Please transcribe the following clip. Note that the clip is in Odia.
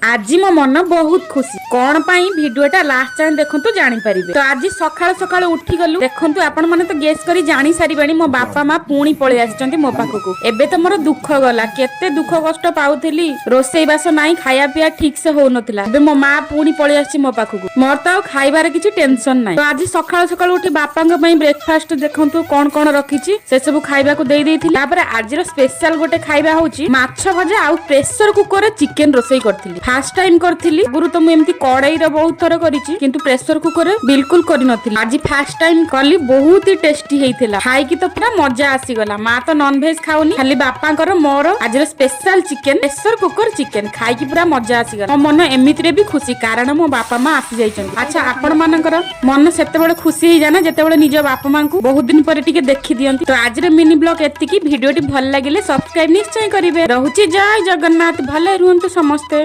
ଆଜି ମୋ ମନ ବହୁତ ଖୁସି। କଣ ପାଇଁ, ଭିଡିଓଟା ଲାଷ୍ଟ ଯାଏଁ ଦେଖନ୍ତୁ, ଜାଣିପାରିବେ। ତ ଆଜି ସକାଳୁ ସକାଳୁ ଉଠିଗଲୁ। ଦେଖନ୍ତୁ, ଆପଣ ମାନେ ତ ଗେସ୍ କରି ଜାଣି ସାରିବେଣି, ମୋ ବାପା ମା ପୁଣି ପଳେଇ ଆସିଛନ୍ତି ମୋ ପାଖକୁ। ଏବେ ତ ମୋର ଦୁଃଖ ଗଲା। କେତେ ଦୁଃଖ କଷ୍ଟ ପାଉଥିଲି, ରୋଷେଇ ବାସ ନାହିଁ, ଖାଇବା ପିଇବା ଠିକ ସେ ହଉନଥିଲା। ଏବେ ମୋ ମା ପୁଣି ପଳେଇ ଆସିଛି ମୋ ପାଖକୁ, ମୋର ତ ଆଉ ଖାଇବାର କିଛି ଟେନସନ ନାହିଁ। ତ ଆଜି ସକାଳୁ ସକାଳୁ ଉଠି ବାପାଙ୍କ ପାଇଁ ବ୍ରେକଫାଷ୍ଟ ଦେଖନ୍ତୁ କଣ କଣ ରଖିଛି, ସେ ସବୁ ଖାଇବାକୁ ଦେଇ ଦେଇଥିଲି। ତାପରେ ଆଜିର ସ୍ପେଶାଲ ଗୋଟେ ଖାଇବା ହଉଛି ମାଛ ଭଜା ଆଉ ପ୍ରେସର କୁକରରେ ଚିକେନ ରୋଷେଇ କରିଥିଲି। ଫାର୍ଷ୍ଟ ଟାଇମ କରିଥିଲି। ଆଗରୁ ତ ମୁଁ ଏମିତି କଡେଇର ବହୁତ ଥର କରିଛି, କିନ୍ତୁ ପ୍ରେସର କୁକରରେ ବିଲକୁଲ କରିନଥିଲି। ଆଜି ଫାର୍ଷ୍ଟ ଟାଇମ କଲି, ବହୁତ ହି ଟେଷ୍ଟି ହେଇଥିଲା। ଖାଇକି ତ ପୁରା ମଜା ଆସିଗଲା। ମା ତ ନନଭେଜ ଖାଉନି, ଖାଲି ବାପାଙ୍କର ମୋର ଆଜିର special chicken, pressure cooker chicken ଖାଇକି ପୁରା ମଜା ଆସିଗଲା। ମୋ ମନ ଏମିତିରେ ବି ଖୁସି, କାରଣ ମୋ ବାପା ମା ଆସି ଯାଇଛନ୍ତି। ଆଚ୍ଛା, ଆପଣ ମାନଙ୍କର ମନ ସେତେବେଳେ ଖୁସି ହେଇଯାଏ ନା, ଯେତେବେଳେ ନିଜ ବାପା ମାଙ୍କୁ ବହୁତ ଦିନ ପରେ ଟିକେ ଦେଖି ଦିଅନ୍ତି? ତ ଆଜିର ମିନି ବ୍ଲଗ ଏତିକି। ଭିଡିଓଟି ଭଲ ଲାଗିଲେ ସବସ୍କ୍ରାଇବ ନିଶ୍ଚୟ କରିବେ। ରହୁଛି, ଜୟ ଜଗନ୍ନାଥ। ଭଲରେ ରୁହନ୍ତୁ ସମସ୍ତେ।